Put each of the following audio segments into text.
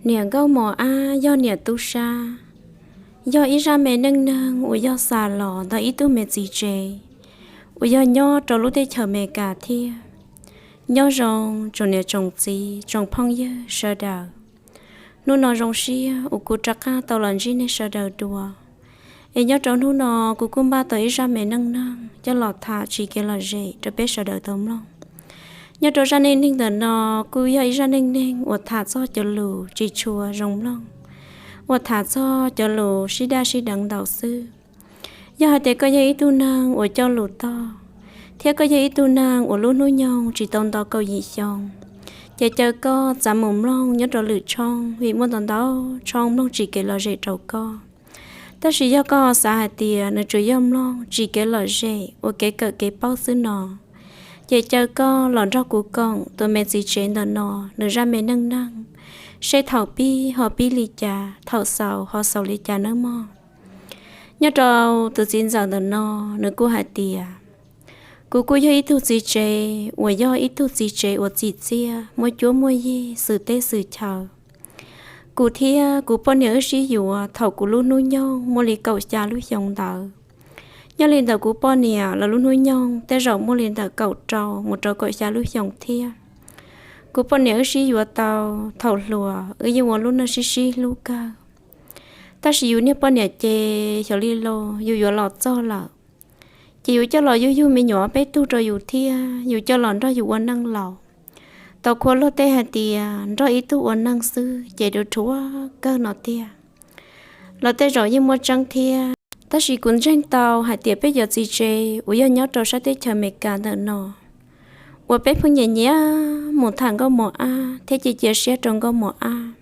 Niam Nkauj Mos Ab yog niam tub sab, yog ib zaj me neej neeg uas yog xa los ntawm ib tug me txiv tsev uas yog nyob rau lub teb chaws Amelikas thiab. Nyob zoo tsoom niam tsoom txiv tsoom phooj ywg sawv daws. Hnub no zoo siab uas kuv rov qab tau los ntsib nej sawv daws dua. Es nyob rau hnub no kuv kuj npaj tau ib zaj me neej neeg coj los tham tsis kev lom zem rau peb sawv daws tau mloog. Nyob rau zaj neej neeg ntawm no kuj yog ib zaj neej neeg uas tham txog cov lus tsis tshua zoo mloog, uas tham txog cov lus sib daj sib deev ntau xwb. Yog hais tias koj yog ib tug neeg uas coj lus tog, thiab koj yog ib tug neeg uas lub hnub nyoog tsis tau nto kaum yim xyoo, ces caw koj txav mus mloog nyob rau lwm tshooj, vim muaj ntau ntau tshooj mloog tsis kev lom zem rau koj. Tab sis yog koj ho xav hais tias nws tsuas yog mloog tsis kev lom zem ua kev kawm kev paub xwb no, ces caw koj los nrog kuv koom tus me txiv tsev ntawm no nws zaj me neej neeg, seb thaum pib ho pib li cas, thaum xaus ho xaus li cas nawb mog. Nyob rau tus txiv ntxawm ntawm no, nws kuj hais tias, kuv kuj yog ib tug txiv tsev uas yog ib tug txiv tsev uas txim txiaj, muaj cuab muaj yig xwm teb xwm chaw. Kuv thiab kuv poj niam wb sib yuav thaum kuv lub hnub nyoog muaj li kaum xya lub xyoo ntawd. Nyob li ntawm kuv poj niam los lub hnub nyoog tej zaum muaj li ntawm kaum rau mus rau kaum xya lub xyoo thiab. Kuv poj niam wb sib yuav tau thaum hluas wb yeej ua lub neej sib sib hlub kawg. Tab sis yus niag poj niam ces xyov li los yus yuav los txog lawm, ces yus coj los yug yug me nyuam peb tug rau yus thiab yus coj los nrog yus ua neej laus. Tau khua luag tej hais tias nrog ib tug ua neej xwb ces rau rhuav kawg no tiag. Los tej zaum yeej muaj tseeb thiab, tab sis kuv ntseeg tau hais tias peb cov txiv tsev uas yog nyob rau sab teb chaws Amelikas ntawm no, uas peb pheej nyiam nyiam mus tham Nkauj Mos Ab thiab cia cia siab rau Nkauj Mos Ab,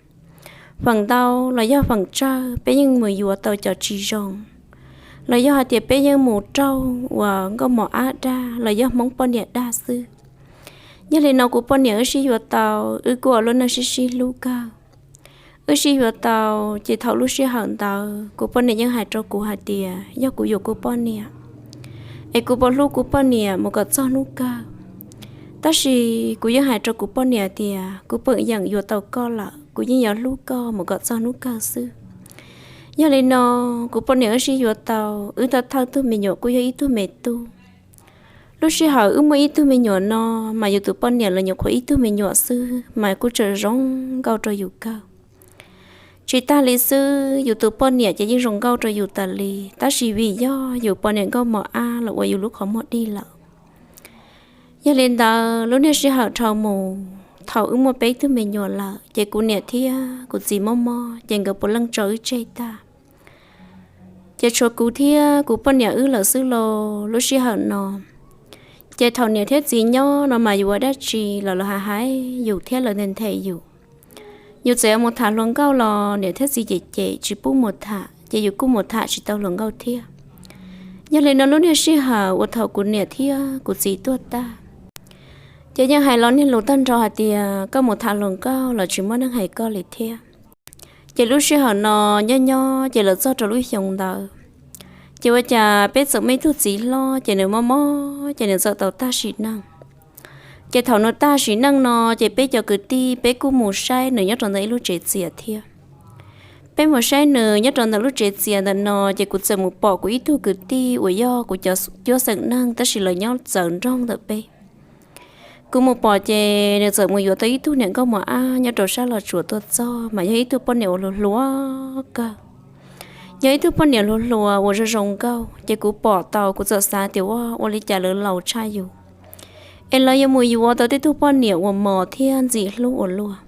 feem ntau los yog feem tsawg peb yeej mus yuav tau cov tsis zoo, los yog hais tias peb yeej mus raug uas Nkauj Mos Ab dag los yog Hmoob poj niam dag xwb. Yog li no kuv poj niam wb sib yuav tau, wb kuj ua lub neej sib sib hlub kawg. Wb sib yuav tau, ces thaum lub sij hawm ntawd kuv poj niam yeej hais rau kuv hais tias yog kuv yuav kuv poj niam, es kuv puas hlub kuv poj niam mus kom txog hnub kawg. Tab sis kuv yeej hais rau kuv poj niam tias kuv pheej yeem yuav tau koj lawm, kuv yeej yuav hlub koj mus kom txog hnub kawg xwb. Yog li no, kuv poj niam wb sib yuav tau, wb thawj thawj tug me nyuam kuj yog ib tug me tub. Lub sij hawm wb muaj ib tug me nyuam no, mas yus tus poj niam los nyuam qhuav ib tug me nyuam xwb mas kuj tseem zoo nkauj rau yus kawg. Tsis tag li xwb, yus tus poj niam ces yeej zoo nkauj rau yus tas li, tab sis vim yog yus poj niam Nkauj Mos Ab los ua yus lub qhov muag dig lawm. Yog li ntawd, lub niag sij hawm dhau mus, thaum wb muaj peb tug me nyuam lawm, ces kuv niam thiab kuv txiv mob mob, ces nkawd puav leej tso wb tseg tag. Ces tshuav kuv thiab kuv poj niam wb lawm xwb los lub sij hawm no. Ces thaum niam thiab txiv nyob no mas yus ua dab tsi los lawv hais hais yus thiab lawv nthe nthe yus. Yus txawm yuav mus tham hluas nkauj los niam thiab txiv cem cem tsis pub mus tham, ces yus kuj mus tham tsis tau hluas nkauj thiab. Yog li no lub niag sij hawm uas thaum kuv niam thiab kuv txiv tuag tag, ces yeej hais los niag lus tag nrho hais tias koj mus tham hluas nkauj los tsis muaj neeg hais koj li thiab. Ces lub sij hawm no nyob nyob ces lawv txog rau lub xyoo ntawd, ces ua cas peb txawm muaj ib tug txiv hlob ces nws mob mob ces nws txawm tau tag sim neej. Ces thaum nws tag sim neej no, ces peb cov kwv tij peb kuj mus saib nws nyob rau ntawm ib lub tsev txias thiab. Peb mus saib nws nyob rau ntawm lub tsev txias ntawm no, ces kuv txawm mus pom kuv ib tug kwv tij uas yog kuv cov cuab xeem neeg tab sis lawv nyob txawv nroog ntawm peb. Kuv mus pom ces nws txawm mus yuav tau ib tug niam nkauj mos ab nyob rau sab Los Tsuas tuaj txog, mas yog ib tug poj niam uas hluas hluas kawg. Yog ib tug poj niam hluas hluas uas zoo zoo nkauj, ces kuv pom tau kuv txawm xav tias ua, ua li cas lawv laus tshaj yus, es lawv yuav mus yuav tau tej tug poj niam uas mos thiab ntxim hlub ua luaj.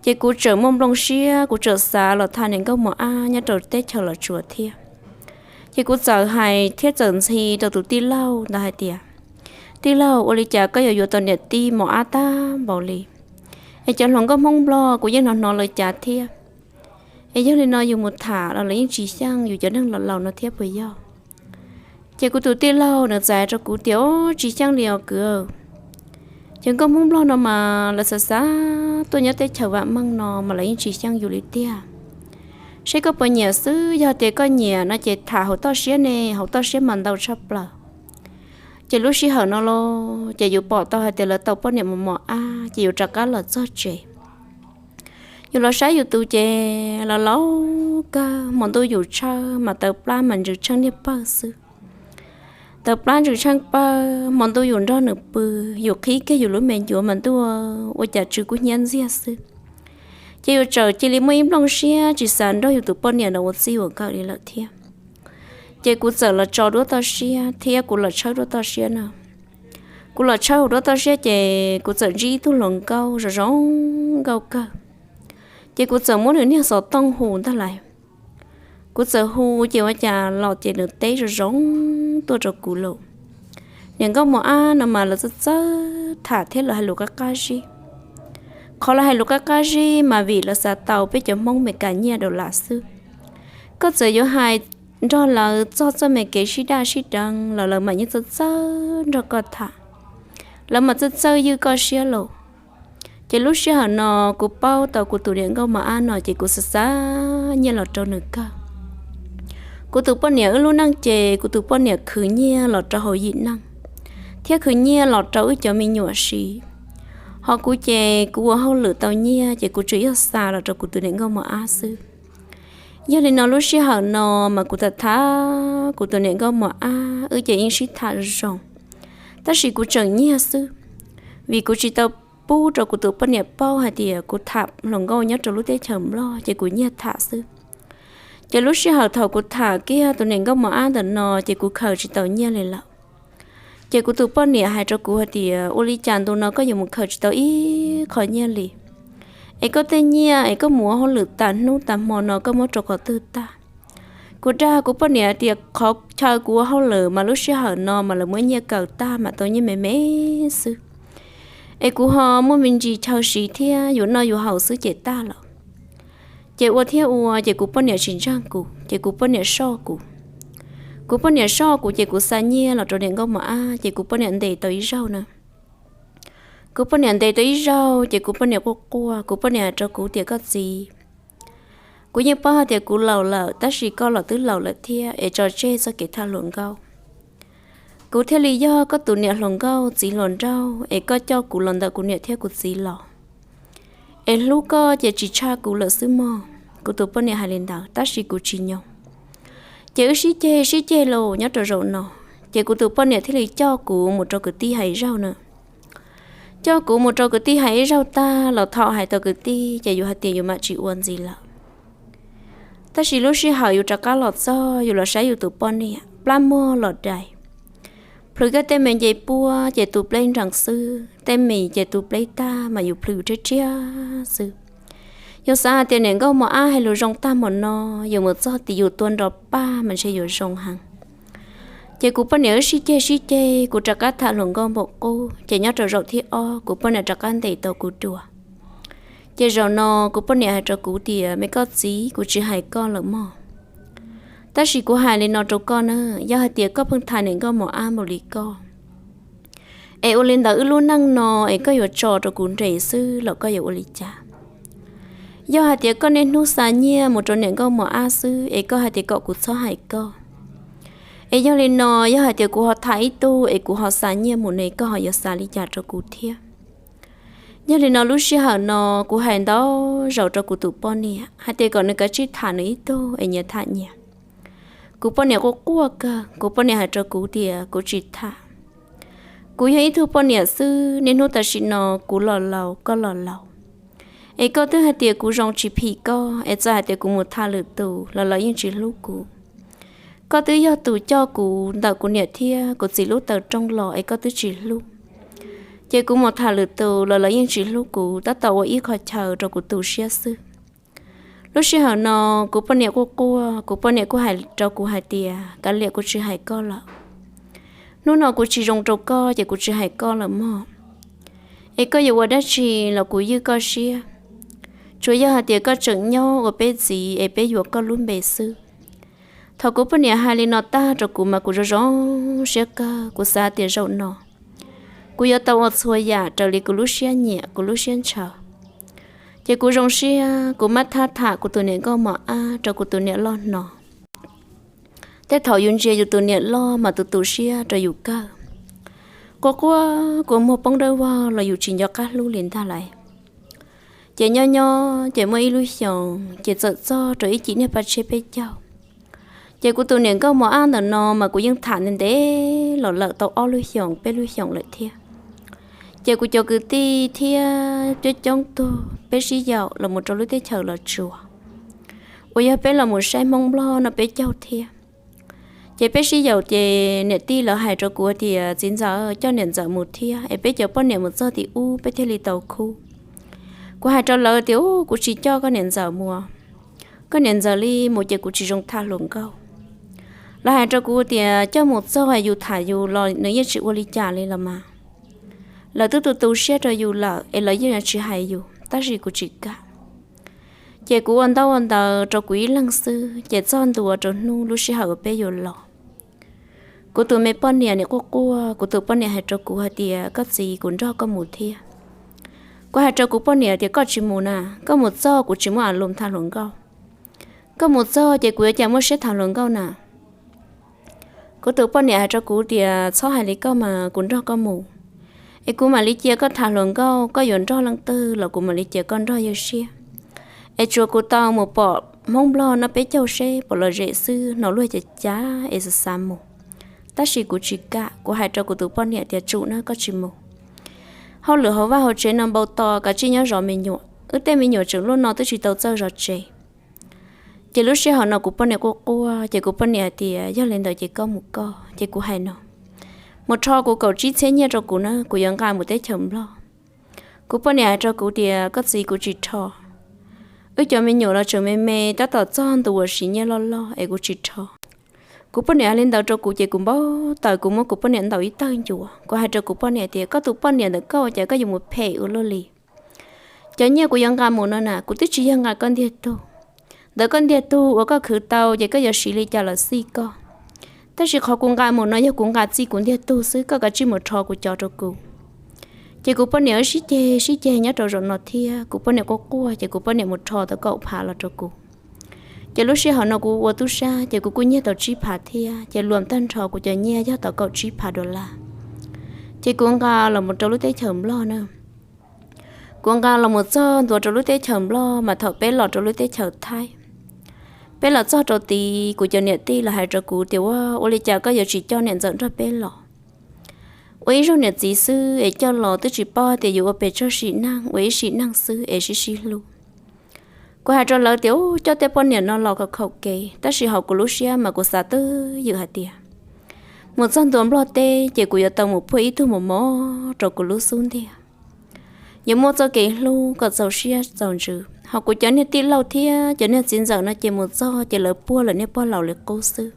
Ces kuv tseem muaj nplooj siab, kuv tseem xav los tham niam nkauj mos ab nyob rau teb chaws Los Tsuas thiab. Ces kuv txawm hais thiab txawm ntxhi rau tus tij laug ntawd hais tias, tij laug, ua li cas koj yuav yuav tau niam tij mos ab tag npaum li? Es cov hluas nkauj Hmoob Nplog kuv yeej hnov hnov lawv cav thiab. Es yog li no yus mus tham los lawv yeej tsis xyeej yus cov neeg laus laus no thiab puas yog? Ces kuv tus tij laug nws txais rau kuv tias, o, tsis xyeej li os kwv. Cov nkauj Hmoob Nplog no mas lawv xav xav tuaj nyob teb chaws vam meej no mas lawv yeej tsis xyeej yus li tiag. Seb koj puas nyiam xwb, yog tias koj nyiam no ces tham hauv toj siab ne, hauv toj siab mas ntau tshaj plaws. Ces lub sij hawm no los ces yus pom tau hais tias lawv tau poj niam mos mos ab, ces yus rov qab los txog tsev. Yus los saib yus tus ces los laus kawg, hmo ntuj yus tshawb mas tawv plab mas ntsws tsheej niag pawg xwb. Tawv plab ntsws tsheej pawg, hmo ntuj yus nrog nws pw, yus qhib kiag yus lub me ncuav mas ntuj, ua cas tsw kub hnyiab ntxiag xwb. Ces yus txawm cia li muaj ib nplooj siab tsis xav nrog yus tus poj niam no ua txij ua nkawm li lawm thiab. Ces kuv txawm los tso duab toj siab thiab kuv los tshawb duab toj siab no. Kuv los tshawb hauv duab toj siab ces kuv txawm ntsib ib tug hluas nkauj zoo zoo nkauj kawg. Ces kuv txawm muab nws niag xov tooj hu ntag lais. Kuv txawm hu ces ua cas los ces nws teb zoo zoo tuaj rau kuv lawm. Niam nkauj mos ab no mas lawv txawj txawj tham thiab lawv hais lus qab qab zib. Qhov lawv hais lus qab qab zib mas vim lawv xav tau peb cov Hmoob Meskas nyiaj daus las xwb. Koj txawm yuav hais nrog lawv txog txoj me kev sib daj sib deev los lawv mam yeej txawj txawj nrog koj tham. Lawv mam txawj txawj ywj koj siab lawm. Ces lub sij hawm no kuv paub tau kuv tus niam nkauj mos ab no ces kuv xav xa nyiaj los rau nws kawg. Kuv tus poj niam wb lub neej ces kuv tus poj niam khwv nyiaj los rau hauv yim neej, thiab khwv nyiaj los rau wb cov me nyuam siv. Ho kuv ces kuv ua hauj lwm tau nyiaj ces kuv tsuas yog xa los rau kuv tus niam nkauj mos ab xwb. Yog li no lub sij hawm no mas kuv tham tham kuv tus niam nkauj mos ab wb ces yeej sib tham zoo, tab sis kuv tseem nyiag xwb, vim kuv tsis tau pub rau kuv tus poj niam paub hais tias kuv tham hluas nkauj nyob rau lub teb chaws Nplog ces kuv nyiag tham xwb. Ces lub sij hawm thaum kuv tham kiag tus niam nkauj mos ab ntawm no ces kuv khaws tsis tau nyiaj li lawm. Ces kuv tus poj niam hais rau kuv hais tias ua li cas ntu no koj yuav mus khaws tsis tau ib qho nyiaj li, es koj tej nyiaj es koj mus ua hauj lwm tas hnub tas hmo no koj muab rau qhov twg tag? Kuv dag kuv poj niam tias qhov chaw kuv ua hauj lwm mas lub sij hawm no mas lawv muab nyiaj kaw tag mam tau nyiaj me me xwb, es kuv ho muaj me ntsis chaw siv thiab yus noj yus haus xwb ces tag lawm. Ces ua thiab ua ces kuv poj niam tsis ntseeg kuv ces kuv poj niam soj kuv. Kuv poj niam soj kuv ces kuv xa nyiaj los rau niam nkauj mos ab ces kuv poj niam ntes tau ib zaug na. Kuv poj niam ntes tau ib zaug ces kuv poj niam quaj quaj, kuv poj niam hais rau kuv tias koj txiv, kuv yeej paub hais tias kuv laus lawm tab sis koj los twb laus lawm thiab es tso tseg txoj kev tham hluas nkauj. Kuv thiaj li yog koj tus niam hluas nkauj txiv hluas nraug es koj coj kuv los ntawm kuv niam thiab kuv txiv los. Es hlub koj ces tsis tshaj kuv lawm xwb mog. Kuv tus poj niam hais li ntawd tab sis kuv tsis nyoo. Ces wb sib ceg sib ceg los nyob rau zaum no, ces kuv tus poj niam thiaj li coj kuv mus rau kwv tij hais zaug na. Coj kuv mus rau kwv tij hais ib zaug tag los thaum hais tau kwv tij ces yus hais tias yus mam tsis ua ntxiv lawm. Tab sis lub sij hawm yus rov qab los txog yus los saib yus tus poj niam plab muag los dais, plhws koj tej me nce puab ces tus pleb nrees xwb, tej mis ces tus pleb tag mas yus plhws rhiab rhiab xwb. Yus xav hais tias niam nkauj mos ab hais lus zoo tag hmo no, yus mus txog tim yus tua nrov pag mas ntshe yuav zoo heev. Ces kuv poj niam wb sib ceg sib ceg, kuv rov qab tham hluas nkauj npaum qub ces nyob rau zaum thib ob kuv poj niam rov qab ntes tau kuv dua. Ces zaum no kuv poj niam hais rau kuv tias me koj txiv, kuv tsis hais koj lawm mog. Tab sis kuv hais li no rau koj na, yog hais tias koj pheej tham niam nkauj mos ab npaum li koj, es ua li ntawd wb lub neej no es koj yuav tso rau kuv nres xwb los koj yuav ua li cas? Yog hais tias koj niaj hnub xa nyiaj mus rau niam nkauj mos ab xwb es koj hais tias kom kuv txhob hais koj, es yog li no yog hais tias kuv ho tham ib tug es kuv ho xa nyiaj mus ne koj ho yuav xa li cas rau kuv thiab? Yog li no lub sij hawm no kuv hais ntau zaus rau kuv tus poj niam hais tias kom nws kav tsij tham nws ib tug es nyias tham nyias. Kuv poj niam quaj quaj kawg, kuv poj niam hais rau kuv tias kuv tsis tham. Kuv yog ib tug poj niam xwb, niaj hnub tam sim no kuv los laus koj los laus, es koj twb hais tias kuv zoo tsis phim koj, es txawm hais tias kuv mus tham lwm tus los lawv yeej tsis hlub kuv. Koj twb yog tus coj kuv ntawm kuv niam thiab kuv txiv lub taw rooj los es koj twb tsis hlub. Ces kuv mus tham lwm tus los lawv yeej tsis hlub kuv, tab tom ua ib qho chaw rau kuv tu siab xwb. Lub sij hawm no kuv poj niam quaj quaj, kuv poj niam kuj hais rau kuv hais tias kav liam, kuv tsis hais koj lawm. Hnub no kuv tsis zoo rau koj ces kuv tsis hais koj lawm mog. Es koj yuav ua dab tsi los kuv ywj koj siab, tsuas yog hais tias koj tseem nyob ua peb txiv es peb yuav koj lub npe xwb. Thaum kuv poj niam hais li no tag rau kuv mas kuv zoo zoo siab kawg, kuv xav tias zaum no kuv yuav tau ua txhua yam raws li kuv lub siab nyiam kuv lub siab ntshaw. Ces kuv zoo siab, kuv maj thab tham kuv tus niam nkauj mos ab rau kuv tus niam loj hno. Tej thaum yus ntsia yus tus niam loj mas tus tu siab rau yus kawg. Quaj quaj kua muag poob dawb vog los yus tsis nco qab hlub li ntag lauj. Ces nyob nyob ces muaj ib lub xyoos ces txawm txog rau ib cim niag paj tsheb peb caug. Ces kuv tus niam nkauj mos ab ntawm no mas kuv yeej tham ntev ntev los lawm tau ob lub xyoos peb lub xyoos lawm thiab. Ces kuv cov kwv tij thiab coob coob tug peb sib yaum los mus rau lub teb chaws Los Tsuas uas yog peb los mus saib Hmoob Nplog noj peb caug thiab. Ces peb sib yaum ces niam tij lawv hais rau kuv tias, txiv ntxawm, coj niam ntxawm mus thiab es peb cov poj niam mus txog tim ub peb thiaj li tau khub. Kuv hais rau lawv tias, u, kuv tsis coj koj niam ntxawm mus, koj niam ntxawm li mus ces kuv tsis zoo tham hluas nkauj. Lawv hais rau kuv tias coj mus txog yus tham yus los nws yeej tsis ua li cas li los mas. Lawv twb tu tu siab rau yus lawm es lawv yeej tsis hais yus, tab sis kuv tsis kam. Ces kuv ua ntaub ua ntawv rau kuv ib leeg xwb, ces txog ntua rau hnub lub sij hawm uas peb yuav los, kuv tus me poj niam nim quaj quaj, kuv tus poj niam hais rau kuv hais tias, koj txiv, kuv nrog koj mus thiab. Kuv hais rau kuv poj niam tias, koj tsis mus na, koj mus txog kuv tsis muaj a lus tham hluas nkauj. Koj mus txog ces kuv yuav cas muaj siab tham hluas nkauj na. Kuv tus poj niam hais rau kuv tias, txhob hais li koj mas, kuv nrog koj mus es kuv mam li cia koj tham hluas nkauj, koj yuav nrog leej twg los kuv mam li cia koj nrog ywj siab. Es tsuas kuv tau mus pom Hmoob Nplog noj peb caug seb puas lom zem xwb, hnov luag cav cav es xav xav mus. Tab sis kuv tsis kam, kuv hais rau kuv tus poj niam tias, tsum na, koj tsis mus. Hauj lwm hauv vaj hauv tsev no npau taws, kav tsij nyob zov me nyuam, wb tej me nyuam tseem luaj no twb tsis tau txawj zov tsev. Ces lub sij hawm no kuv poj niam quaj quaj, ces kuv poj niam hais tias, yog li ntawd ces koj mus koj. Ces kuv hais no, mus rho kuv kaum tsib txhiab nyiaj rau kuv na, kuv yuav nqa mus teb chaws Nplog. Kuv poj niam hais rau kuv tias, koj txiv, kuv tsis rho. Wb cov me nyuam los tseem me me, tab tom txog ntua siv nyiaj loj loj es kuv tsis rho. Kuv poj niam hais li ntawd rau kuv ces kuv npau taws, kuv muab kuv poj niam ntaus ib tawg ncua. Kuv hais rau kuv poj niam tias, koj tus poj niam ntawm koj ua cas koj yuav mus phem ua luaj li. Cov nyiaj kuv yuav nqa mus no na, kuv twb tsis yog nqa koj ntiag tug. Ntawd koj ntiag tug uas koj khwv tau ces koj yuav siv li cas los xij koj. Tab sis qhov kuv nqa mus no yog kuv nqa txij kuv ntiag tug xwb, koj kav tsij mus rho kuv cov rau kuv. Ces kuv poj niam wb sib ceg sib ceg nyob rau zaum no thiab, kuv poj niam quaj quaj ces kuv poj niam mus rho tau kaum phav los rau kuv. Ces lub sij hawm no kuv ua tub sab ces kuv kuj nyiag tau tsib phav thiab, ces luam tag nrho kuv cov nyiaj yog tau kaum tsib phav dollar. Ces kuv nqa los mus rau lub teb chaws Nplog na. Kuv nqa los mus txog ntua rau lub teb chaws Nplog, mas thaum peb los rau lub teb chaws Thaib, peb los txog rau tid, kuv cov niam tij los hais rau kuv tias, ua, ua li cas koj yuav tsis coj niam ntxawm nrog peb los? Ua ib zaug niam txiv xwb es coj los twb tsis paub tias yuav ua pes tsawg sim neej, ua ib sim neej xwb es sib sib hlub. Kuv hais rau lawv tias, u, coj tej poj niam no los kom khaum kev, tab sis hauv kuv lub siab mas kuv xav twj ywm hais tias, mus txog ntua Nplog teb ces kuv yuav tau mus puag ib tug mos mos rau kuv lub xub ntiag. Yuav muaj txoj kev hlub kom txaus siab txaus ntsws. Hos kuv cov niag tij laug thiab cov niag txiv ntxawm no ces mus txog ces lawv puag lawm niag puag laus li qub xwb.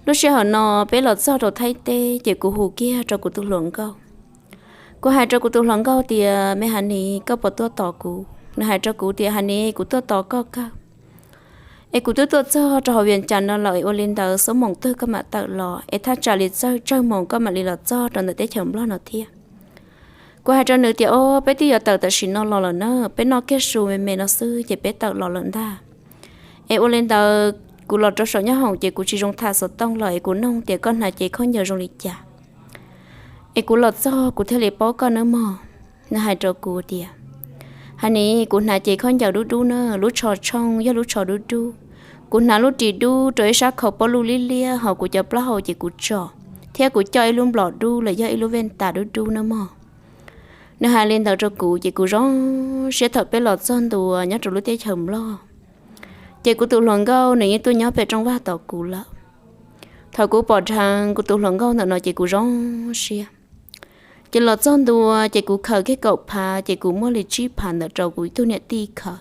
Lub sij hawm no peb los txog rau Thaib teb ces kuv hu kiag rau kuv tus hluas nkauj. Kuv hais rau kuv tus hluas nkauj tias, me Hanis, koj puas tuaj tos kuv? Nws hais rau kuv tias, Hanis, kuv tuaj tos koj kawg. Es kuv twb tuaj txog rau hauv Vias Cas no lawm, ua li ntawd xub moos twg koj mam tawm los, es thaj tsam li txawg tsawg moos koj mam li los txog rau ntawm teb chaws Nplog no thiab. Kuv hais rau nws tias, o, peb twb yuav tawm tam sim no los lawm na, peb noj kiag su me me no xwb ces peb tawm los lawm ntag. Es ua li ntawd kuv los rau saum nyob hoom ces kuv tsis zoo tham xov tooj los es kuv nug tias koj hnav cev khaub ncaws zoo li cas, es kuv los txog kuv thiaj li paub koj nawb mog. Nws hais rau kuv tias, Hanis, kuv hnav cev khaub ncaws dub dub na, lub tsho tshooj yog lub tsho dub dub. Kuv hnav lub ris dub rau ib sab khau pob luj liab liab, hos kuv cov plaub hau ces kuv tsom, thiab kuv coj ib lub nplos dub los yog ib lub vej tas dub dub nawb mog. Nws hais li ntawd rau kuv ces kuv zoo siab. Thaum peb los txog ntua nyob rau lub teb chaws Nplog, ces kuv tus hluas nkauj nws yeej tuaj nyob pem rooj vag tos kuv lawm. Thaum kuv pom dheev kuv tus hluas nkauj ntawm no ces kuv zoo siab. Ces los txog ntua ces kuv khaws kiag kaum phav ces kuv muab li tsib phav ntawd rau kuv ib tug niam tij khaws.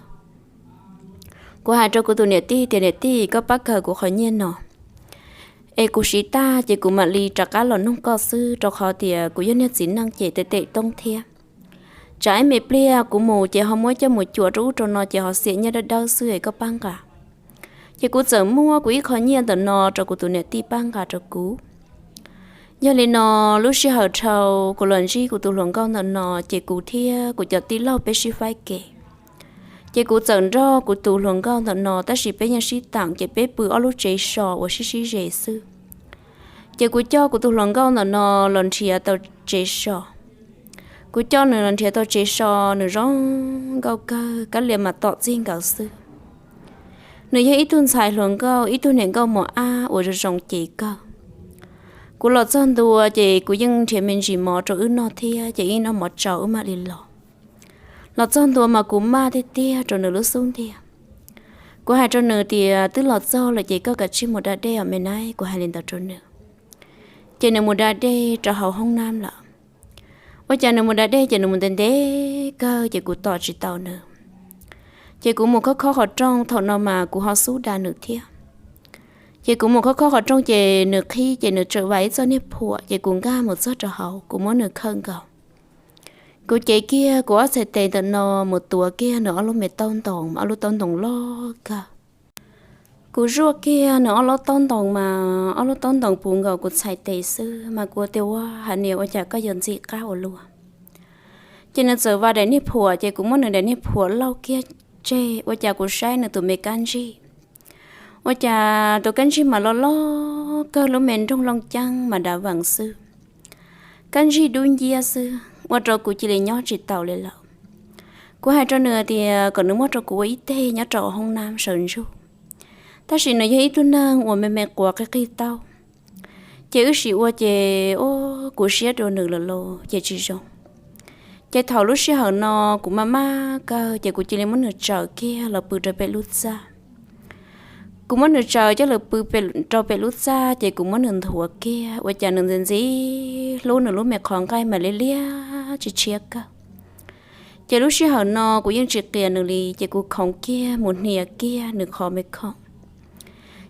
Kuv hais rau kuv tus niam tij tias, niam tij, koj pab khaws kuv qhov nyiaj no, es kuv siv tag ces kuv mam li rov qab los nug koj xwb, rau qhov tias kuv yog niag txiv neej ces tem tem toob thiab. Tsam ib me pliag kuv mus ces ho muab coj mus cuam rau ub rau no ces ho xiam nyiaj dawb dawb xwb es koj pab nqa. Ces kuv txawm muab kuv ib qho nyiaj ntawm no rau kuv tus niam tij pab nqa rau kuv. Yog li no, lub sij hawm dhau kuv los ntsib kuv tus hluas nkauj ntawm no ces kuv thiab kuv cov tij laug peb sib faib kev. Ces kuv txawm nrog kuv tus hluas nkauj ntawm no, tab sis peb yeej sib teem ces peb pw ob lub tsev so uas sib sib ze xwb. Ces kuv coj kuv tus hluas nkauj ntawm no los nrhiav tau tsev so. Kuv coj nws los nrhiav tau tsev so, nws zoo nkauj kawg, kab lia mas tom txij nkawd xwb. Nws yog ib tug ntxhais hluas nkauj, ib tug niam nkauj mos ab uas zoo zoo ces kawg. Kuv los txog ntua ces kuv yeej nrhiav me ntsis mov rau wb noj thiab ces wb noj mov tsau wb mam li los. Los txog ntua mas kuv maj tiag tiag rau nws lub xub ntiag. Kuv hais rau nws tias, twb los txog lawm ces koj kav tsij mus da dej os me nab, kuv hais li ntawd rau nws. Ces nws mus da dej rau hauv hoob nab lawm. Ua cas nws mus da dej ces nws mus ntev ntev kawg ces kuv tos tsis tau nws. Ces kuv mus khob khob qhov rooj, thaum no mas kuv ho xub da nws thiab. Ces kuv mus khob khob qhov rooj ces nws qhib ces nws txawm vam ib txoj niag phuam ces kuv nkag mus txog rau hauv, kuv muab nws khawm nkaus. Kuv cev kiag kuv ob txhais tes ntawm no mus tuav kiag nws ob lub me taub ntoos, ob lub taub ntoos loj kawg. Kuv zuaj kiag nws ob lub taub ntoos mas ob lub taub ntoos puv nkaus kuv txhais tes xwb mas kuv tias, ua, Hais Nias, ua cas koj yuav ntxim qab ua luaj? Ces nws txawm vam daim niag phuam ces kuv muab nws daim niag phuam lauj kiag tseg, ua cas kuv saib nws tus me kab ntsig, ua cas tus kab ntsig mas loj loj kawg, lub me nroog looj ceeb mas dav vees xwb, kab ntsig dub nciab xwb, ua rau kuv cia li nyob tsis taus li lawm. Kuv hais rau nws tias kom nws muab rau kuv ua ib teg nyob rau hauv hoob nab sawv ntsug, tab sis nws yog ib tug neeg uas me me quav qig qig taub. Ces wb sim ua ces, ua, kuv siab dua nws lawm los ces tsis zoo. Ces thaum lub sij hawm no kuv maj maj kawg ces kuv cia li muab nws tsaws kiag los pw rau pem lub txaj. Kuv muab nws tsaws coj los pw rau pem lub txaj ces kuv muab nws nthuav kiag, ua cas nws ntxim ntxim hlub, nws lub me qhov nqaij mas liab liab tsis tshiab kawg. Ces lub sij hawm no kuv yeej tsis qias nws li ces kuv khoov kiag mus hnia kiag nws qhov me khoom.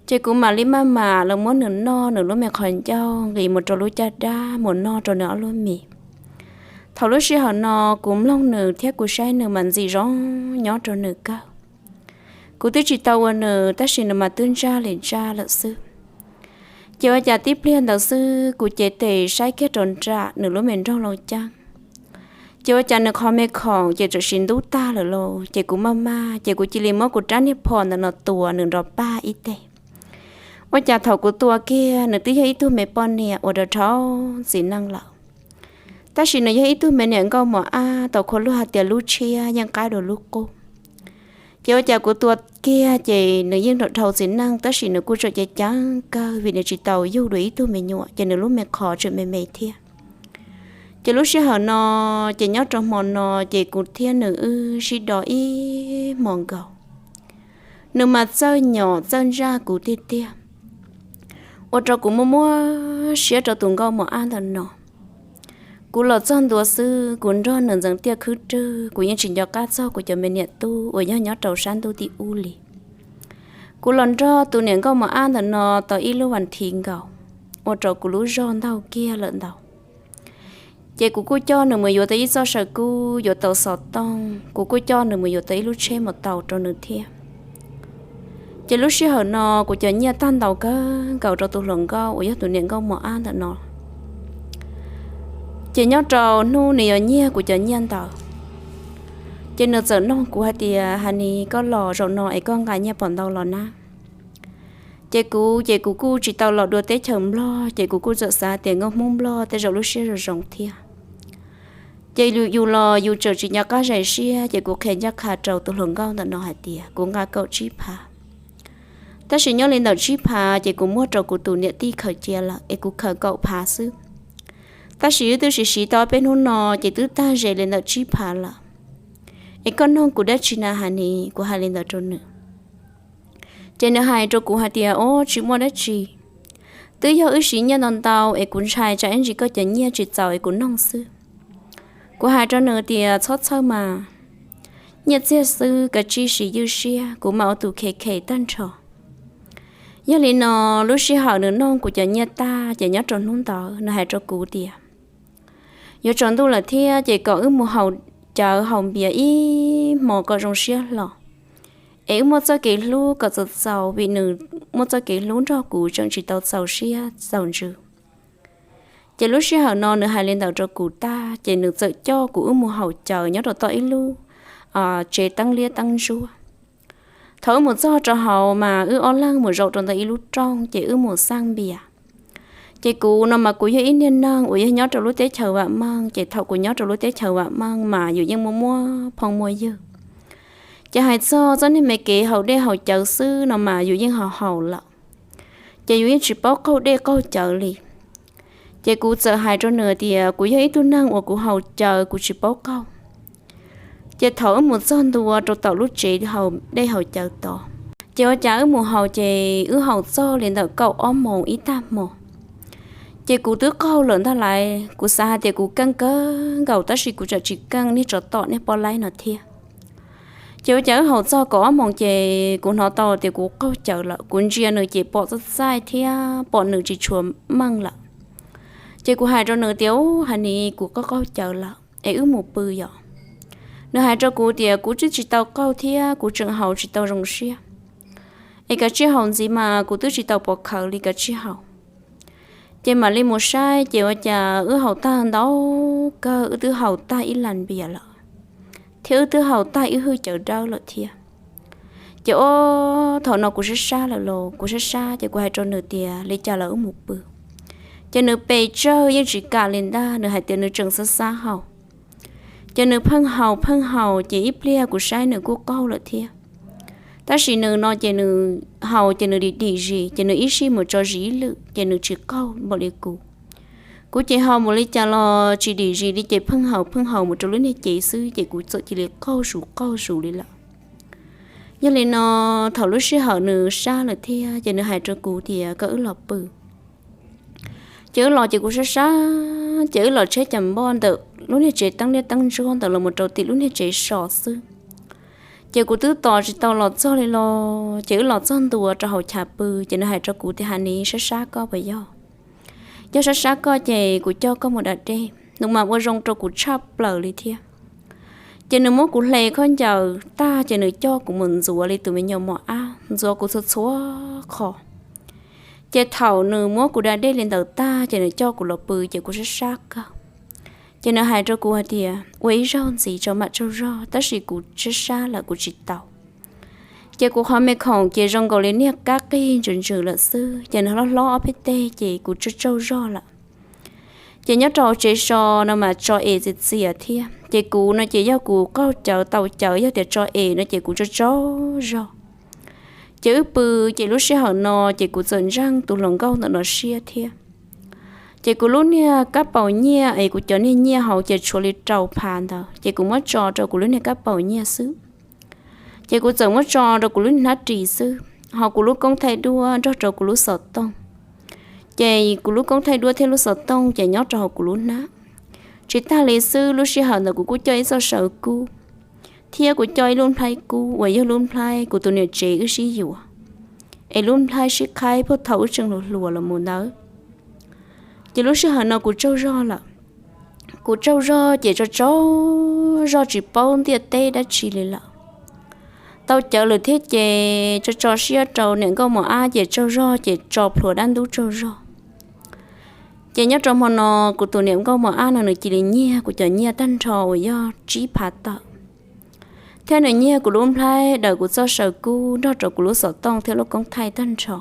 Ces kuv mam li maj mam los muab nws noj nws lub me qhov ncauj nqis mus rau lub caj dab mus noj rau nws ob lub mis. Thaum lub sij hawm no kuv mloog nws thiab kuv saib nws mas ntxim zoo nyob rau nws kawg. Kuv twb tsis tau ua nws tab sis nws mas twb ntsaj li ntsaj lawm xwb. Ces ua cas tib pliag ntawd xwb kuv cev tes saib kiag rau nram nws lub me nroog loo ceeb, ces ua cas nws qhov me khoom ces txawm sim ntub tag lawm lauj. Ces kuv maj maj ces kuv cia li muab kuv rab niag phom ntawm no tua nws nrov pag ib teg. Ua cas thaum kuv tua kiag nws twb yog ib tug me poj niam uas rau rhau txiv neej lawm, tab sis nws yog ib tug me niam nkauj mos ab tau khua luag hais tias lub tshiab yeej qab dua lub qub. Ces ua cas kuv tua kiag ces nws yeej rau rhau txiv neej tab sis nws kuj tseem ceev ceev kawg vim nws tsis tau yug dua ib tug me nyuam ces nws lub me qhov tseem me me thiab. Ces lub sij hawm no ces nyob rau hmo no ces kuv thiab nws wb sib do ib hmo nkaus. Nws mas txawj nyom txawj ntsaj kuv tiag tiag, ua rau kuv muaj muab siab rau tus nkauj mos ab ntawm no. Kuv los txog ntua xwb kuv nrog nws ntxeev tiaj khwb rwg, kuv yeej tsis nco qab txog kuv cov me niam tub uas yog nyob rau sab ntuj tim ub li. Kuv los nrog tus niam nkauj mos ab ntawm no tau ib lub vas thiv nkaus, ua rau kuv lub zog ntaug kiag lawm ntau. Ces kuv kuj coj nws mus yuav tau ib txoj saw kub yuav tau xov tooj, kuv kuj coj nws mus yuav tau ib lub tsheb mus tau rau nws thiab. Ces lub sij hawm no kuv cov nyiaj tag ntau kawg nkaus rau tus hluas nkauj uas yog tus niam nkauj mos ab ntawm no. Ces nyob rau hnub nws yuav nyiag kuv cov nyiaj ntawd, ces nws txawm nug kuv hais tias, Hais Nis, koj los zaum no es koj nqa nyiaj puas ntau los na? Ces kuv ces kuv kuj tsis tau los dua teb chaws Nplog ces kuv kuj txawm xav tias nkauj Hmoob Nplog tej zaum lub siab zoo zoo thiab. Ces yus los yus tseem tsis nco qab zais siab ces kuv qhia ncaj qha rau tus hluas nkauj ntawm no hais tias kuv nqa kaum tsib phav. Tab sis nyob li ntawm tsib phav ces kuv muab rau kuv tus niam tij khaws cia lawm es kuv khaws kaum phav xwb. Tab sis wb twb siv siv tau peb hnub no ces twb tag ze li ntawm tsib phav lawm. Es koj nug kuv dab tsi na Hais Nis? Kuv hais li ntawd rau nws. Ces nws hais rau kuv hais tias, Ob, tsis muaj dab tsi. Twb yog wb siv nyiaj ntau ntau es kuv ntshai tsam ib ntsis koj cov nyiaj tsis txaus es kuv nug xwb. Kuv hais rau nws tias, Txhob txhawj mas, nyiaj txiag xwb kav tsij siv ywj siab, kuv mam ua tus khe khe tag nrho. Yog li no, lub sij hawm nws nug kuv cov nyiaj tag ces nyob rau hnub ntawd nws hais rau kuv tias, Yuav tsaus ntuj lawm thiab ces kom wb mus haus cawv haus npias ib hmo kom zoo siab hlo, es wb muaj txoj kev hlub kom txaus txaus vim nws muaj txoj kev hlub nrog kuv tseem tsis tau txaus siab txaus ntsws. Ces lub sij hawm no nws hais li ntawd rau kuv tag ces nws txawm coj kuv wb mus haus cawv nyob rau tom ib lub tsev teeb liab teeb ntsuab. Thaum wb mus txog rau hauv mas wb ob leeg mus zaum rau ntawm ib lub rooj ces wb mus xaj npias. Ces kuv no mas kuv yog ib niag neeg uas yog nyob rau lub teb chaws vam meej, ces thaum kuv nyob rau lub teb chaws vam meej mas yus yeej muaj muaj phooj muaj ywg. Ces hais txog txoj niag me kev haus dej haus cawv xwb no mas yus yeej haus haus lawm, ces yus yeej tsis paub qaug dej qaug cawv li. Ces kuv txawm hais rau nws tias kuv yog ib tug neeg uas kuv haus cawv kuv tsis paub qaug. Ces thaum wb mus txog ntua rau tom lub tsev haus dej haus cawv tod, ces ua cas wb mus haus ces wb haus txog li ntawm kaum ob moos ib tag hmo. Ces kuv twb qaug lawm ntag lauj, kuv xav hais tias kuv keej kawg nkaus tab sis kuv tseem tsis keej niag tsov tom niag pob laib no thiab. Ces ua cas wb haus txog kaum ob moos ces kuv hnov tau tias kuv qaug cawv lawm, kuv ntsia nws ces pom txaij txaij thiab pom nws tsis tshua meej lawm. Ces kuv hais rau nws tias, Ub, hais ni kuv qaug qaug cawv lawm es wb mus pw yom? Nws hais rau kuv tias, Kuv twb tsis tau qaug thiab kuv tseem haus tsis tau zoo siab, es kav tsij haus ntxiv mas kuv twb tsis tau pov khawv li, kav tsij haus. Ces mam li mus saib ces ua cas wb haus tag ntau kawg, wb twb haus tag ib las npias lawm, thiab wb twb haus tag ib hwj cawv dawb lawm thiab. Ces ob thaum no kuv sab sab lawm los kuv sab sab ces kuv hais rau nws tias, Li cas los wb mus pw? Ces nws pes tsawg yeej tsis kam li ntag, nws hais tias nws tseem xav xav haus. Ces nws pheej haus pheej haus ces ib pliag kuv saib nws kuj qaug lawm thiab. Tab sis nws no ces nws haus ces nws dim dim zis, ces nws ib sij mus tso zis ib lwm ces nws tsis qaug npaum li kuv. Kuv ces haus npaum li cas los tsis dim zis li ces pheej haus pheej haus mus rau lub niag cev xwb ces kuv txawm cia li qaug zus qaug zus li lawm. Yog li no, thaum lub sij hawm nws sab lawm thiab ces nws hais rau kuv tias kom wb los pw. Ces wb los ces kuv sab sab, ces wb los tsheb cas npoj ntawm lub niag tsev teeb liab teeb ntsuab ntawd los mus rau tim lub niag tsev so xwb. Ces kuv twb tos tsis tau los txog li los ces wb los txog ntua rau hauv chav pw, ces nws hais rau kuv tias, Hais ni, sab sab koj puas yog? Yog sab sab koj ces kuv coj koj mus da dej. Nws mas ua zoo rau kuv tshaj plaws li thiab. Ces nws muab kuv hle khaub ncaws tag ces nws coj kuv mus ntxuav li tus me nyuam mos ab, ntxuav kuv txhua txhua qhov. Ces thaum nws muab kuv da dej li ntawd tag ces nws coj kuv los pw ces kuv sab sab kawg. Ces nws hais rau kuv hais tias, Ua ib zaug ntxiv tso mam tsaug zog, tab sis kuv sab sab lawm kuv tsis tau. Ces kuv qhov me khoom ces zoo nkaus li niag kab qig ntsws ntsws lawm xwb, ces nws hlob hlob ob peb teg ces kuv tsaug tsaug zog lawm. Ces nyob rau tsev so no mas tso es txias txias thiab, ces kuv no ces yog kuv qaug cawv tau cawv, yog tias tso es no ces kuv tsaug tsaug zog. Ces wb pw, ces lub sij hawm no ces kuv txawm ntseeg tus hluas nkauj ntawm no siab thiab. Ces kuv lub niag kab paus nyiaj es kuv cov niag nyiaj hauv ces tshuav li rau phav ntawd, ces kuv muab tso rau kuv lub niag kab paus nyiaj xwb. Ces kuv txawm muab tso rau kuv lub niag hnab ris xwb, ho kuv lub koob thaij duab nrog rau kuv lub xov tooj. Ces kuv lub koob thaij duab thiab lub xov tooj ces nyob rau hauv kuv lub hnab. Tsis tag li xwb, lub sij hawm ntawd kuv kuj coj ib txoj saw kub, thiab kuv coj ib lub nplhaib kub uas yog lub nplhaib kuv tus niam tsev wb sib yuav, es lub nplhaib sib qhaib puag thaum wb tseem hluas hluas los mus ntawd. Ces lub sij hawm no kuv tsaug zog lawm. Kuv tsaug zog ces tsaug tsaug zog tsis paub ntiaj teb dab tsi li lawm. Tau cawv lawm thiab ces tso tso siab rau niam nkauj mos ab ces tsaug zog ces tso plhuav dab ntub tsaug zog. Ces nyob rau hmo no kuv tus niam nkauj mos ab no nws cia li nyiag kuv cov nyiaj tag nrho uas yog tsib phav tawm, thiab nws nyiag kuv lub nplhaib daws kuv txoj saw kub nrog rau kuv lub xov tooj thiab lub koob thaij tag nrho.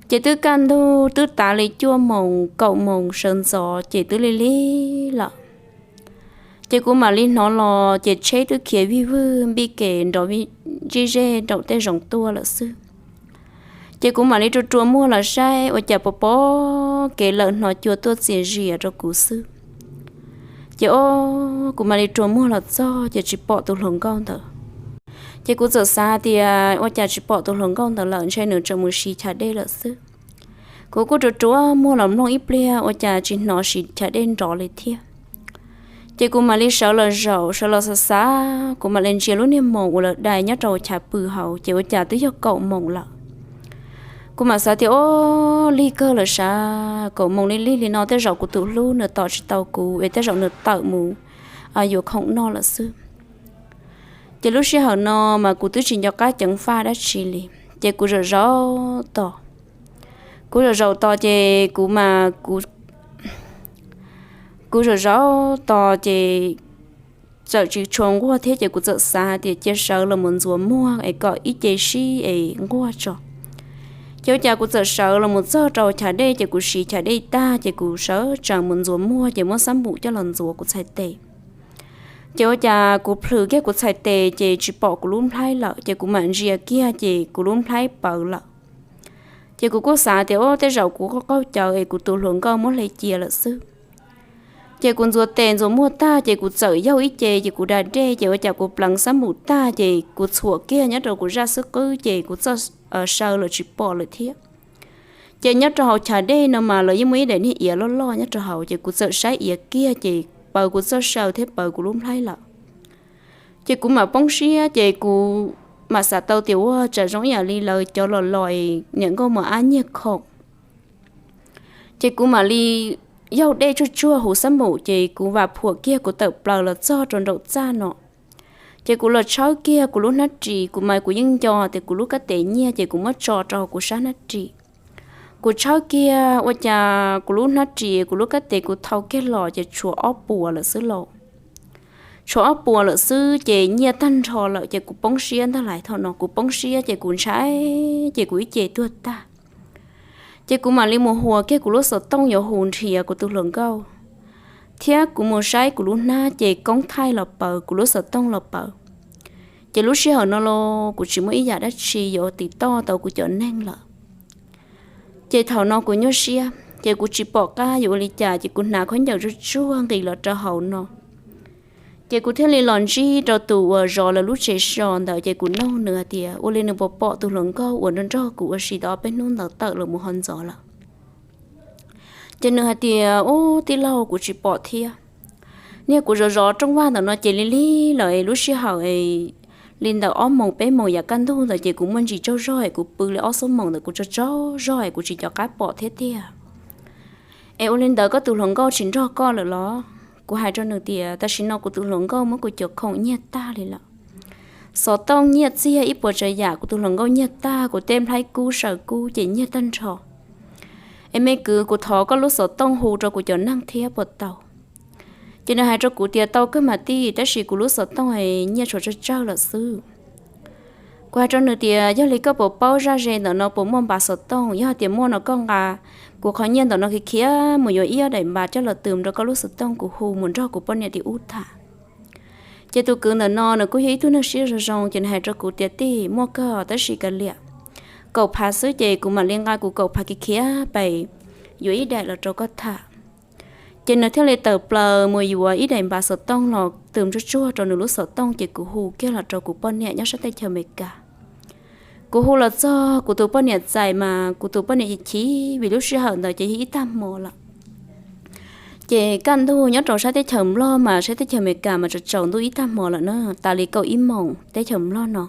Ces twb kaj ntug twb tav li cuaj moos kaum moos sawv ntxov ces twb lig lig lawm. Ces kuv mam li hnov los ces tsheb twb khiav vij vwg npij kev nrov ntsij zej nraum tej zoov tuaj lawm xwb. Ces kuv mam li rua rua muag los saib ua cas pos pos kev lawm hnov cua tuaj txias zias rau kuv xwb. Ces o, kuv mam li rua muag los txog ces tsis pom tus hluas nkauj ntawd. Ces kuv txawm xav tias ua cas tsis pom tus hluas nkauj ntawd lawm, ntshe nws tseem mus siv chav dej lawm xwb. Kuv kuj rua rua muag los mloog ib pliag ua cas tsis hnov siv chav dej nrov li thiab. Ces kuv mam li sawv los zaum sawv los xav xav, kuv mam li ntsia lub niag moos uas lawv dai nyob rau chav pw hauv ces ua cas twb yog kaum moos lawm. Kuv mam xav tias o, lig kawg lawm sav, kaum moos li lig li no tej zaum kuv tus hlub nws tos tsis tau kuv es tej zaum nws tawm mus yuav khoom noj lawm xwb. Ces lub sij hawm no mas kuv twb tsis nco qab ceev faj dab tsi li, ces kuv zaum zaum tos. Kuv zaum zaum tos ces kuv mas kuv zaum zaum tos ces txawm tsis tshua nquag thiab ces kuv txawm xav hais tias cia sawv los mus ntxuav muag es kom ib ce sib es nquag tso. Ces ua cas kuv txawm sawv los mus txog rau chav dej, ces kuv siv chav dej tag ces kuv sawv tsees mus ntxuav muag ces muab xab npum coj los ntxuav kuv txhais tes. Ces ua cas kuv plhws kiag kuv txhais tes ces tsis pom kuv lub nplhaib lawm, ces kuv mam ntsia kiag ces kuv lub nplhaib pawv lawm. Ces kuv kuj xav tias, Ub, tej zaum kuv qaug cawv es kuv tus hluas nkauj muab hle cia lawm xwb. Ces kuv ntxuav tes ntxuav muag tag ces kuv txawm yaug ib ce ces kuv da dej, ces ua cas kuv pleev xab npum tag ces kuv txhuam kiag nyob rau kuv zaj xwb qwb ces kuv txawj saw lawm tsis pom lawm thiab. Ces nyob rau hauv chav dej no mas lawv yeej muaj ib daim niag iav loj loj nyob rau hauv, ces kuv txawm saib iav kiag ces pawv kuv txoj saw thiab pawv kuv lub nplhaib lawm. Ces kuv mam poob siab ces kuv mam xav tau tias ua tsam zoo ib yam li lawv cov los los niam nkauj mos ab nyiag khoom. Ces kuv mam li yaug dej tsuag tsuag huv xab npum ces kuv vam phuam kiag kuv tawm plaws los txog rau nraum txaj no. Ces kuv los tshawb kiag kuv lub hnab ris, kuv mas kuv yeej nco tias kuv lub kab tes nyiaj ces kuv muab tso rau kuv sab hnab ris. Kuv tshawb kiag ua cas kuv lub hnab ris kuv lub kab tes kuv thau kiag los ces tshuav ob puas lawm xwb lauj. Tshuav ob puas lawm xwb ces nyiaj tag nrho lawm ces kuv poob siab ntag lais. Thaum no kuv poob siab ces kuv ntshai ces kuv ib ce tuag tag. Ces kuv mam li mus huas kiag kuv lub xov tooj yuav hu nrhiav kuv tus hluas nkauj, thiab kuv mus saib kuv lub hnab ces koob thaij los pawv, kuv lub xov tooj los pawv. Ces lub sij hawm no los kuv tsis muaj ib yam dab tsi yuav tiv toj tau kuv cov neeg lawm. Ces thaum no kuv nyuaj siab ces kuv tsis pom qab yuav ua li cas ces kuv hnav khaub ncaws tsuag tsuag nqis los rau hauv no. Ces kuv thiaj li los ntsib rau tus uas zov lawv lub tsev so ntawd ces kuv nug nws hais tias ua li nws puas pom tus hluas nkauj uas nrog nrog kuv ua si tau ob peb hnub ntawd tawm los mus ho ntxov lawm. Ces nws hais tias, Ub, tij laug, kuv tsis pom thiab. Niag kuv zov zov rooj vag ntawm no ces lig lig lawm, lub sij hawm li ntawm ob moos peb moos yav kaj ntug ntawd ces kuv muaj ntsis tsaug zog es kuv pw li ob xuab moos ntawd kuv tsaug tsaug zog es kuv tsis nco qab pom thiab tiag. Es ua li ntawd koj tus hluas nkauj tsis nrog koj lawm los? Kuv hais rau nws tias tam sim no kuv tus hluas nkauj muab kuv cov khoom nyiag tag li lawm. Xov tooj nyiaj txiag ib puas tsav yam kuv tus hluas nkauj nyiag tag, kuv tej nplhaib kub saw kub ces nyiag tag nrho. Es me kwv, kuv thov koj lub xov tooj hu rau kuv cov neeg thiab puas tau? Ces nws hais rau kuv tias tau kawg mas tij, tab sis kuv lub xov tooj nyiaj tshuav tsawg tsawg lawm xwb. Kuv hais rau nws tias yog li koj puas paub zaj ze ntawm no puas muaj npas xov tooj, yog hais tias muaj no koj nqa kuv qhov nyiaj ntawm no khiav khiav mus yuav ib ob daim npas coj los twm rau koj lub xov tooj kuv hu mus nrog kuv poj niam tim ub tham. Ces tus kwv ntawm no nws kuj yog ib tug neeg siab zoo zoo ces nws hais rau kuv tias tij, muaj kawg tab sis kav liam, kaum phav xwb ces kuv mam li nqa kuv kaum phav khiav khiav pem yuav ib daim los rau koj tham. Ces nws thiaj li tawm plaws mus yuav ib daim npas xov tooj los twm tsuag tsuag rau nws lub xov tooj ces kuv hu kiag los rau kuv poj niam nyob sab teb chaws Amelikas. Kuv hu los txog kuv tus poj niam txais mas kuv tus poj niam chim chim vim lub sij hawm ntawd ces yog ib tag hmo lawm. Ces kaj ntug nyob rau sab teb chaws Nplog mas sab teb chaws Amelikas mas tsaus tsaus ntuj ib tag hmo lawm na, tas li kaum ib moos teb chaws Nplog no.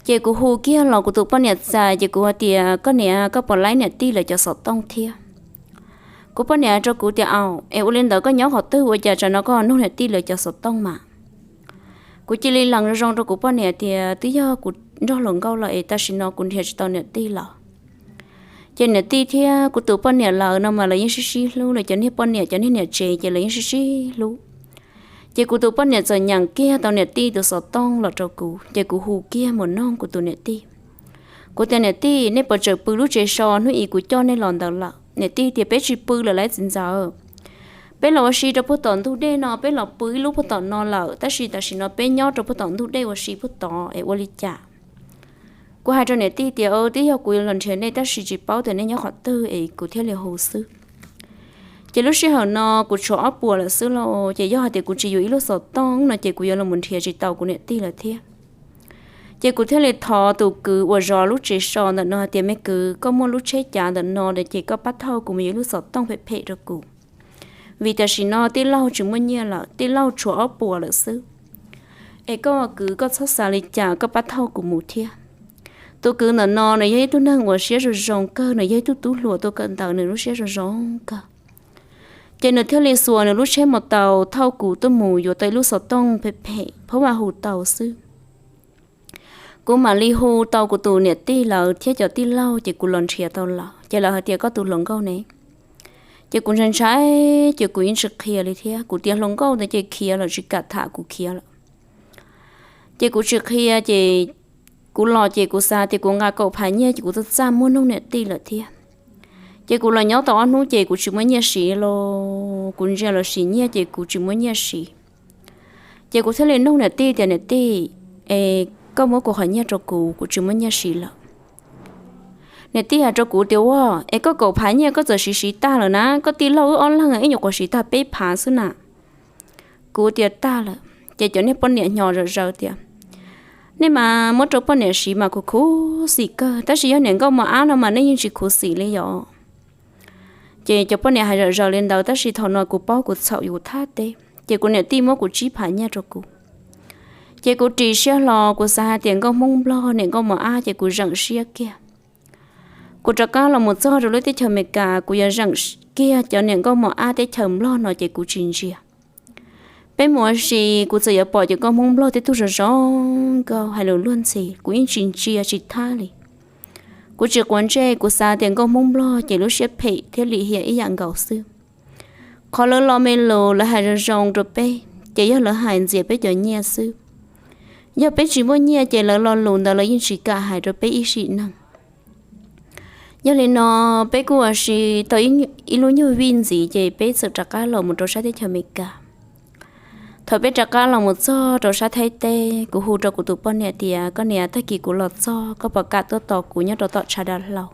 Ces kuv hu kiag los kuv tus poj niam txais ces kuv hais tias koj niam, koj puas laib niam tij lawv cov xov tooj thiab? Kuv poj niam hais rau kuv tias au, es ua li ntawd koj nyob qhov twg ua cas tsam no koj nug niam tij lawv cov xov tooj mas? Kuv cia li lees zoo zoo rau kuv poj niam tias twb yog kuv nrog hluas nkauj los es tam sim no kuv nrhiav tsis tau niam tij lawm. Ces niam tij thiab kuv tus poj niam lawv no mas lawv yeej sib sib hlub, lawv cov niag poj niam cov niag niam tsev ces lawv yeej sib sib hlub. Ces kuv tus poj niam txawm nyeem kiag tau niam tij tus xov tooj los rau kuv ces kuv hu kiag mus nug kuv tus niam tij. Kuv tias niam tij, nej puas tseem pw lub tsev so hnub ib kuv coj nej los ntawd lawm? Niam tij tias peb tsis pw lawm lauj txiv ntxawm, peb los ua si rau puag tom ntug dej no, peb los pw ib lub puag tom no lawm tab sis tam sim no peb nyob rau puag tom ntug dej ua si puag tod es ua li cas? Kuv hais rau niam tij tias twb yog kuv yuav los nrhiav nej tab sis tsis paub tias nej nyob qhov twg es kuv thiaj li hu xwb. Ces lub sij hawm no kuv tshuav ob puas lawm xwb lauj, ces yog hais tias kuv tsis yuav ib lub xov tooj no ces kuv yuav los nrhiav tsis tau kuv niam tij lawm thiab. Ces kuv thiaj li thov tus kwv uas zov lub tsev so ntawm no hais tias me kwv, koj muaj lub tsheb cav ntawm no ces koj pab thauj kuv mus yuav ib lub xov tooj phem phem rau kuv, vim tam sim no tij laug tsis muaj nyiaj lawm, tij laug tshuav ob puas lawm xwb. Es koj kwv koj txhob xav li cas, koj pab thauj kuv mus thiab. Tus kwv ntawm no nws yog ib tug neeg uas siab zoo zoo kawg, nws yog ib tug tub hluas tuaj kawm ntawv nws lub siab zoo zoo kawg. Ces nws thiaj li xuas nws lub tsheb mus tau thauj kuv tuaj mus yuav tau ib lub xov tooj phem phem phob vaj hu tau xwb. Kuv mam li hu tau kuv tus niam tij lawv thiab cov tij laug ces kuv los nrhiav tau lawm ces lawv hais tias koj tus hluas nkauj ne? Ces kuv ntshai ntshai ces kuv yeej tsis qhia li thiab, kuv tias hluas nkauj ntawd ces khiav lawm tsis kam tham kuv khiav lawm. Ces kuv tsis qhia ces kuv los ces kuv xav tias kuv nqa kaum phav nyiaj ces kuv txaj txaj muag noog niam tij lawm thiab. Ces kuv los nyob tau ob hnub ces kuv tsis muaj nyiaj siv los kuv ntsia los sim nyiaj ces kuv tsis muaj nyiaj siv. Ces kuv thiaj li noog niam tij tias, Niam tij, es koj muab kuv qhov nyiaj rau kuv, kuv tsis muaj nyiaj siv lawm. Niam tij hais rau kuv tias, Ua, es koj kaum phav nyiaj koj txawm siv siv tag lawm na, koj tij laug wb ob leeg ib nyuam qhuav siv tag peb phav xwb na. Kuv tias, Tag lawm. Ces cov niag poj niam hnyo zom zaws tias, Nej mas muab rau poj niam siv mas khuv khuv xim kawg, tab sis yog niam nkauj mos ab no mas nej yeej tsis khuv xim li yom. Ces cov poj niam hais zom zaws li ntawd, tab sis thaum no kuv paub kuv txhaum yuav thab teb, ces kuv niam tij muab kuv tsib phav nyiaj rau kuv. Ces kuv ris siab hlo, kuv xav hais tias nkauj Hmoob Nplog niam nkauj mos ab, ces kuv zeem siab kiag. Kuv rov qab los mus txog rau lub teb chaws Amelikas, kuv yuav zeem kiag cov niam nkauj mos ab teb chaws Nplog no ces kuv tsis ntsia. Peb mus ua si, kuv txawm yuav pom cov nkauj Hmoob Nplog tej tug zoo zoo nkauj hais lus luag ntxhi, kuv yeej tsis ntsia tsis thab li. Kuv tsis quav ntsej, kuv xav tias nkauj Hmoob Nplog ces lub siab phem thiab lim hiam ib yam nkaus xwb. Qhov lawv los me lus lawv hais zoo zoo rau peb, ces yog lawv hais ntxias peb cov nyiaj xwb. Yog peb tsis muaj nyiaj ces lawv lo lus ntawd lawv yeej tsis kam hais rau peb ib sim neej. Yog li no, peb kuj ua si tau ib, ib lub nyuag vij ntxiv ces peb txawm rov qab los mus rau sab teb chaws Amelikas. Thaum peb rov qab los mus txog rau sab Thaib teb, kuv hu rau kuv tus poj niam tias, Koj niam, tag kis kuv los txog koj puas kam tuaj tos kuv nyob rau tom tshav dav hlau?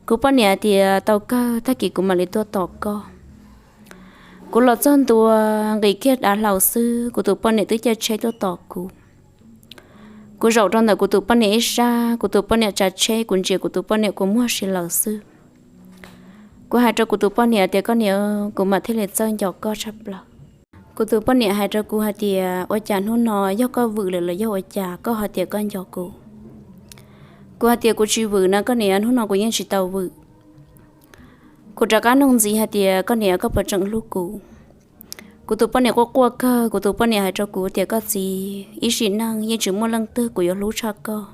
Kuv poj niam tias, Tau kawg, tag kis kuv mam li tuaj tos koj. Kuv los txog ntua, nqis kiag dav hlau xwb, kuv tus poj niam twb caij tsheb tuaj tos kuv. Kuv zaum rau ntawm kuv tus poj niam ib sab, kuv tus poj niam tsav tsheb, kuv ntsia kuv tus poj niam kua muag si lawm xwb. Kuv hais rau kuv tus poj niam tias, Koj niam, kuv mam thiaj li txawj nco koj tshaj plaws. Kuv tus poj niam hais rau kuv hais tias, Ua cas hnub no yog koj vwm lawm los yog ua cas koj hais tias koj nco kuv? Kuv hais tias, Kuv tsis vwm na koj niam, hnub no kuv yeej tsis tau vwm. Kuv rov qab noog ntxiv hais tias, Koj niam, koj puas tseem hlub kuv? Kuv tus poj niam quaj quaj kawg, kuv tus poj niam hais rau kuv tias, Koj txiv, ib sim neej yeej tsis muaj leej twg kuv yuav hlub tshaj koj.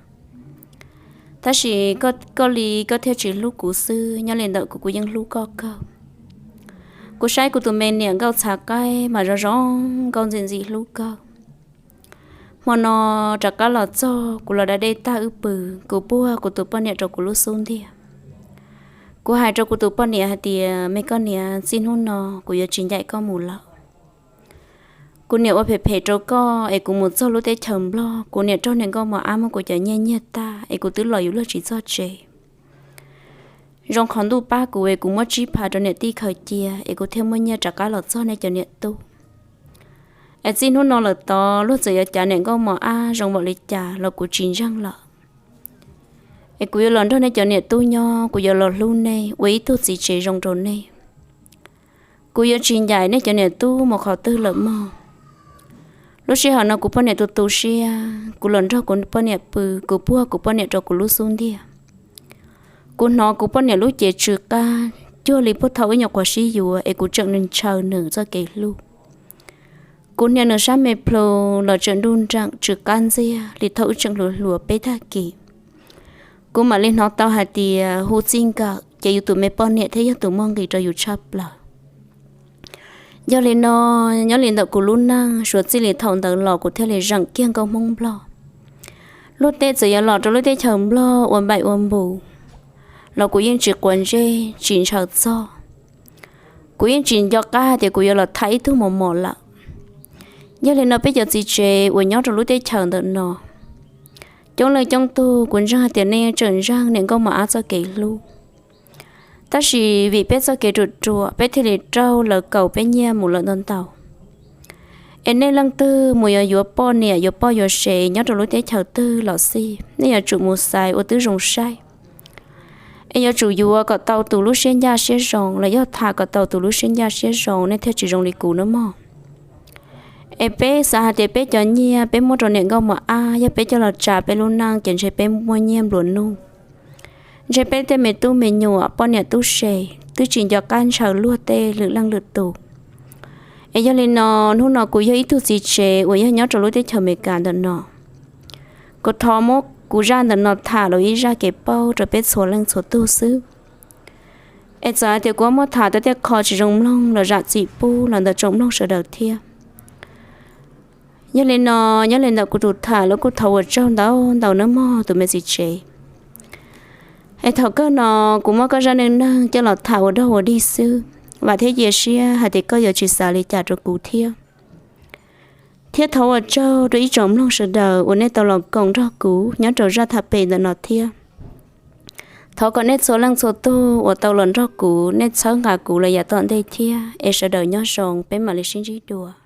Tab sis koj li koj thiaj tsis hlub kuv xwb, nyob li ntawm kuv, kuv yeej hlub koj kawg. Kuv saib kuv tus me niam nkauj txhav qaib mas zoo zoo nkauj ntxim ntxim hlub kawg. Hmo no rov qab los txog, kuv los da dej tag wb pw, kuv puag kuv tus poj niam rau kuv lub xub ntiag. Kuv hais rau kuv tus poj niam hais tias, Me koj niam, txij hnub no kuv yuav tsis ncaim koj mus lawm. Kuv niam ua phem phem rau koj es kuv mus txog lub teb chaws Nplog, kuv niam raug niag nkauj mos ab muab kuv cov nyiaj nyiag tag es kuv twb los yuav luag tsis txog tsev. Zoo qhov ntuj pab kuv es kuv muab tsib phav rau niam tij khaws cia es kuv thiaj muaj nyiaj rov qab los txog nej cov niam tub. Es txij hnub no lawm tod luag txawm yuav cav niam nkauj mos ab zoo npaum li cas los kuv tsis ntseeg lawm. Es kuv yuav los nrog nej cov niam tub nyob, kuv yuav los hlub nej, ua ib tug txiv tsev zoo rau nej. Kuv yuav tsis ncaim nej cov niam tub mus qhov twg lawm mog. Lub sij hawm no kuv poj niam tu tu siab, kuv los nrog kuv poj niam pw, kuv puag kuv poj niam rau kuv lub xub ntiag. Kuv hnov kuv poj niam lub cev tsw qab cuag li puag thaum wb nyuam qhuav sib yuav es kuv tseem ntshaw nws txoj kev hlub. Kuv hnia nws sab me plhu los tseem nruj nreem tsw qab ntxiag li thaum wb tseem hluas hluas peb tag kis. Kuv mam li hnov tau hais tias hu txij nkawm ces yus tus me poj niam thiaj yog tus muaj nqis rau yus tshaj plaws. Yog li no, nyob li ntawm kuv lub neej suav txij li thaum ntawd los kuv thiaj li zeem kiag nkauj Hmoob Nplog. Luag tej txawm yuav los rau lub teb chaws Nplog ua npaim ua npus los kuv yeej tsis quav ntsej tsis ntshaw txog. Kuv yeej tsis nco qab tias kuv yuav los tham ib tug mos mos lawm. Yog li no peb cov txiv tsev uas nyob rau lub teb chaws ntawm no, coob leej coob tug kuv ntseeg hais tias nej yeej tseem ntseeg niam nkauj mos ab txoj kev hlub. Tab sis vim peb txoj kev ruam ruam peb thiaj li raug lawv kaum peb nyiaj mus lawm ntau ntau. Es nej leej twg mus yuav yuav poj niam yuav poj yuav sev nyob rau lub teb chaws twg los xij, nej yuav tsum mus xaiv ua tib zoo saib. Es yuav tsum yuav kom tau tus lub siab ncaj siab zoo los yog tham kom tau tus lub siab ncaj siab zoo nej thiaj tsis zoo li kuv na mog. Es peb xav hais tias peb cov nyiaj peb muab rau niam nkauj mos ab, yog peb coj los tsa peb lub neej ces ntshe peb muaj nyiaj nplua nuj. Ntshe peb tej me tub me nyuam poj niam tub se twb tsis nco qab ntshaw luag tej lwm leej lwm tus. Es yog li no, hnub no kuv yog ib tug txiv tsev uas yog nyob rau lub teb chaws Amelikas ntawm no, kuv thov muab kuv zaj ntawm no tham los ib zaj kev paub rau peb txhua leej txhua tug xwb. Es txawm hais tias kuv muab tham tau tej qho tsis zoo mloog los zam txim pub los ntawm tsoom mloog sawv daws thiab. Yog li no, nyob li ntawm kuv tus tham los kuj thov ua tsaug ntau ntau nawb mog tus me txiv tsev. Es thaum kawg no kuv muab koj zaj neej neeg coj los tham ua dog ua dig xwb, vam thiab cia siab hais tias koj yuav tsis xav li cas rau kuv thiab. Thiab thov ua tsaug rau ib tsoom mloog sawv daws uas nej tau los koom nrog kuv nyob rau zaj tham pem ntawm no thiab. Thov kom nej txhua leej txhua tug uas tau los nrog kuv, nej txhawb nqa kuv los yav tom ntej thiab, es sawv daws nyob zoo, peb mam li sib ntsib dua.